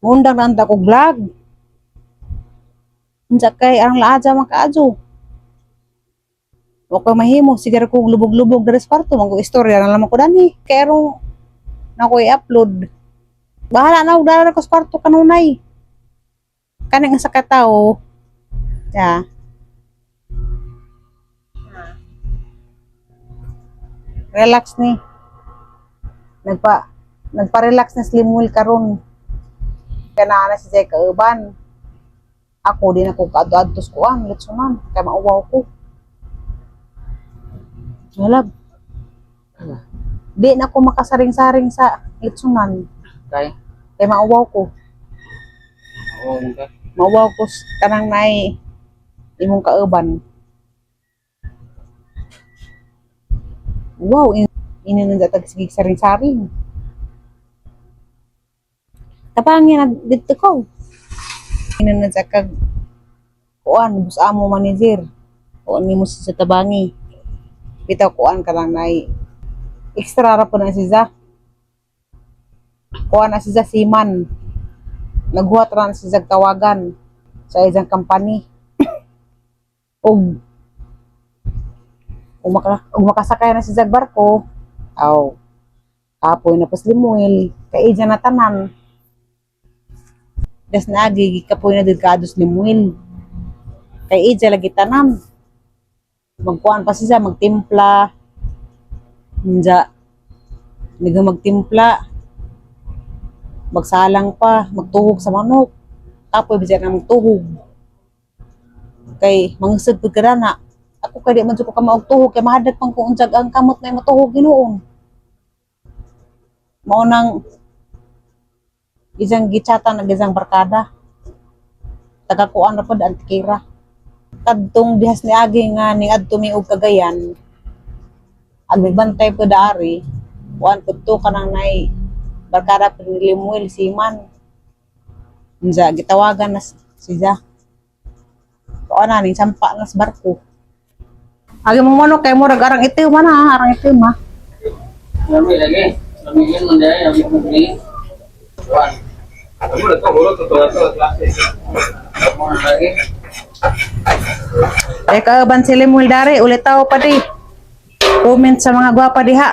Undang na anda ko vlog. Unsa kay ang laadya man kaadyo. Wa koy mahimo sige ra kog lubog-lubog diri sa kwarto man ko istorya na lamang ko dani. Kay aron na ko i-upload. Bahala na og dara ko sa kwarto kanunay. Kani nga sa katawo. Ya. Relax ni. Nagpa-relax na Slim Will karon. Kaya na si Jay kauban. Ako di na ko kaadto-adto sa kuan, litsunan, kay mauwaw ko. Walab. Di na ko makasaring-saring sa litsunan, Kay. kay mauwaw ko. Oo, ka. Mauwaw ko kanang naay imong kauban. Wow, ini nang tag sige saring-saring. Tapangin na dito ko. Ini nang kag kuan bus amo manager. Kuan nimo sa tabangi. Bitaw kuan ka lang nay extra ra po na si Za. Kuan na si Za seaman. Naghuwat ra na si Zag tawagan sa isang company. Ug ug makasakay na si Zag barko. Aw. Kapoy na pas Limuel, kay ija na tanan. Das naagi gikapoy na did kaados Limuel. Kay ija lagi tanan. Magkuan pa siya magtimpla. Unja niga magtimpla. Magsalang pa, magtuhog sa manok. Kapoy bisag na magtuhog. Kay mangisod pud ka na. Ako kay di man jud ko kamaog tuhog kay mahadag pang kung unsag ang kamot na matuhog hinuon. Mao nang isang gitsata nag isang barkada. Taga kuan ra pod Antikira. Kadtong bihas ni agi nga ning adto mi og Cagayan. Ag migbantay pod ari, kuan pud to kanang nay barkada pud ni Lemuel Siman. Unsa gitawagan na siya. Kuan na ning sampa na sa barko. Agi mo manok kay murag arang itim man ha, arang itim ha. Lami lagi. Lami yun man dahil. Lami mo ni. Kuan. Kamu udah tahu, tuh tuh tuh klase. Mo na lagi. Eh kauban si Lemuel dari ulit tao pa di. Comment sa mga gwapa diha.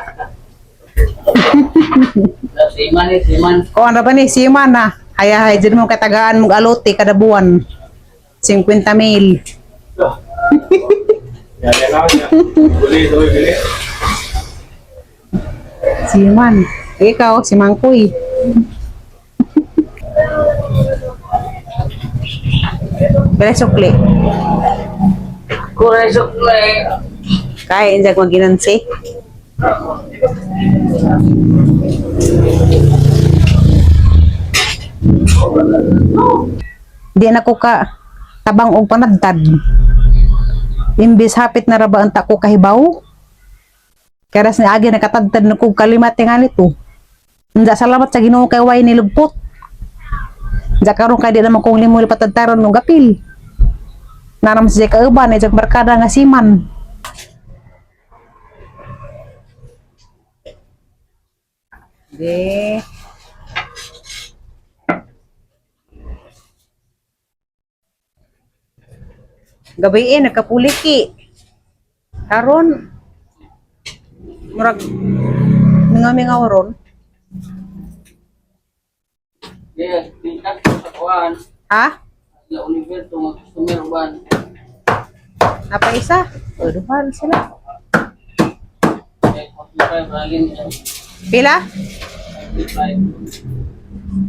Siman eh, siman. Kuan ra ba ni siman na. Hayahay dyan mo katagaan mong aluti kada buwan. 50 mil. Ya ya ya. Beli tuh beli. Siman. Ikaw, si Mangkoy. Bele sukli. Kuray sukle. Kaya injag maginansi. Di na ko ka tabang og panadtad. Imbis hapit na ra ba ang tako kahibaw? Karas ni agi nakatadtad na kog kalimat tingali to. Unsa salamat sa Ginoo kay way nilugpot. Unsa karon kay di naman kong limo patadtaron og apil. Naram siya kauban ay barkada nga siman. De. Gabi eh, nagkapuliki. Karon, murag, mingaw-mingaw ron. Yes, tingkat ko sa kuan. Ha? La Oliver to mga customer uban. Napa isa? O, duha na sila. Eh, 45 ralin. Pila? 45.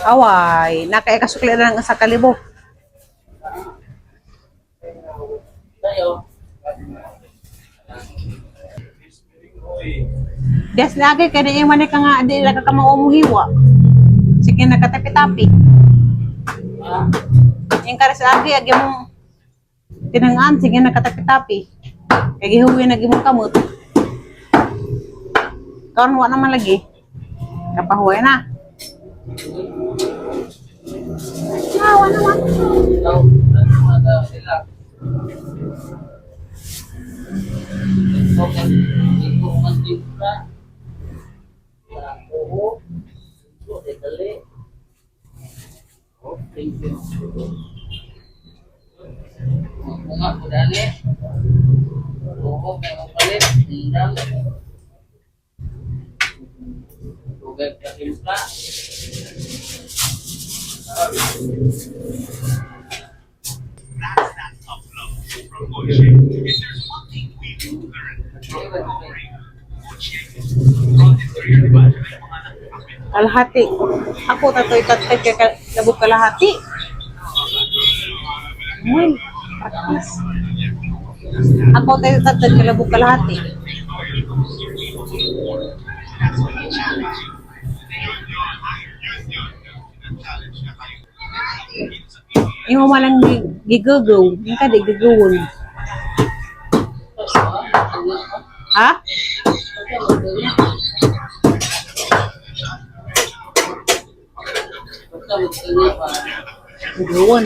Away, nakaikasukli na lang sa kalibo. Tayo. Des lagi kaya di man ka nga di ka kamaumuhiwa. Sige nakatapi-tapi. Ah, Yung kares lagi agi mong tinangaan sige nakatapi-tapi. Kay gihuwi na gimong kamot. Karon wa naman lagi. Kapahuwi na. Wa naman. ikaw. Thank you. Bunga ko dani. Oo, may mapalit. Hindang. Tugay ka timpla. Kalahati. Ako tatoy tatay kay labog kalahati. Well, practice. Ako tayo tatay kay labog kalahati. Imo malang gigugaw, yung ka di gugawon. Ha? Basta magkanya pa. Gugawon.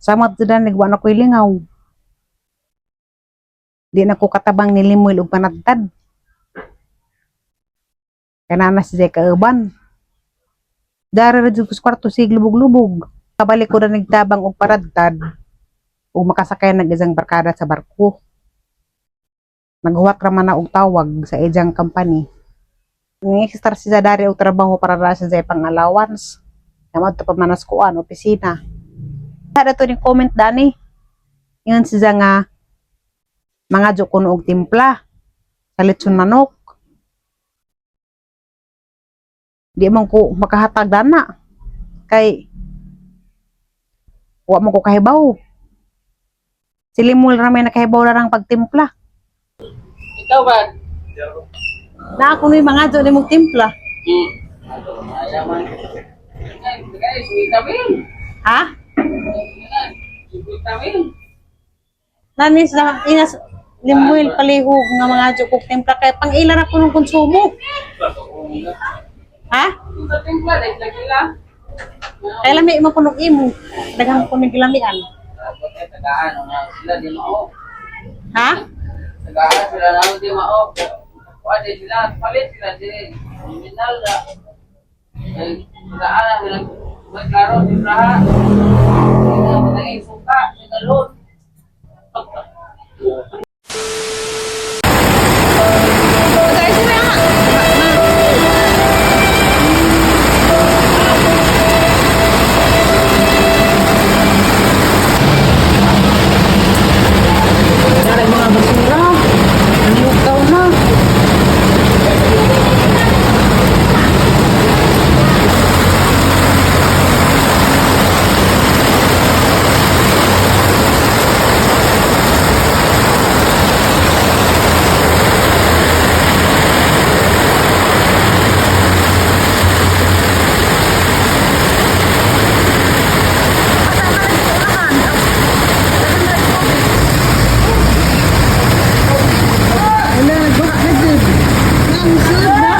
Sama to dan nagwa na ko'y lingaw. Di na ko katabang ni Limuel og panadtad. Kanana si Zay kauban. Dari ra jud ko sa kwarto sig lubog-lubog. Kabalik ko na nagtabang og paradtad ug makasakay nag isang barkada sa barko. Naghuwat ra man na og tawag sa ijang company. Ni-extra si dari og trabaho para ra sa Zay pang allowance. Naman to pa manas kuan opisina. Sada to ni comment dani. Ingon si Zay nga mga kuno og timpla sa litson manok. Di man ko makahatag dana kay wa man ko kahibaw. Si Limul ra may nakahibaw na rang pagtimpla. Ikaw ba? Na ako ni mga ni mong timpla. Ayaman. Ay, guys, vitamin. Ha? Vitamin. Nani sa inas Limuel palihog nga mga kog timpla kay pang ila ra ko nung konsumo. Ha? Sa timpla, dahil lagi lang. Kay lami man kunog imo. Daghang kunog lamian. Tapos ay tagaan, ano, sila di mao. Ha? Tagaan sila na di mao. Pwede sila, palit sila di. Minal na. Ay, tagaan na sila. May klaro, timplahan. Ay, suka, may galon. Dari mga basura. Niyukaw na. Wala, nagbaha na dyan. Nangsud na.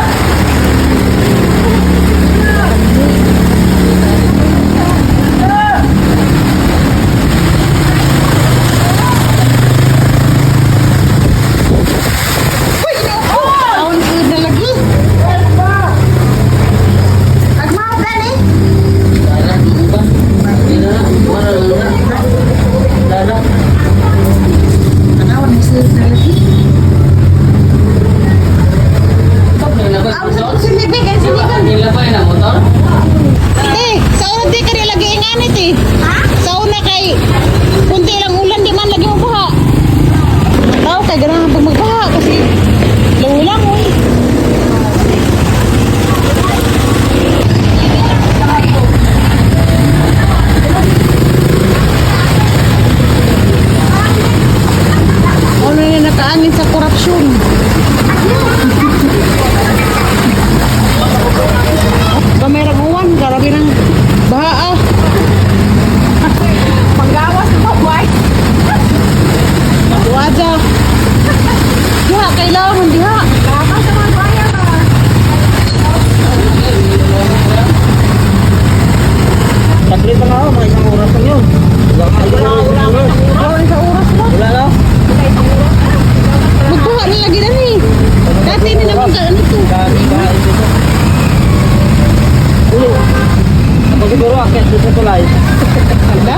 Nangsud na lagi. Tanawa, nangsud na lagi. Eh, sa una di ka lagi inganit eh. Sa una kay kunti lang ulan di man lagi mabaha. Tao kay ganahan pag magbaha kasi langoy oy. Ano na nakaangin sa korupsyon? Kamera uwan, grabe ng baha ah. Panggawas na ba, Waja. Diha, kailangan diha. Saglit lang ako, mga isang oras lang yun. Wala, wala, wala. Wala isang oras mo. Wala na. Sila?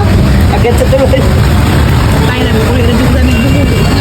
Agad sa tuloy. Tayo na, uli na dito sa nagbubulo.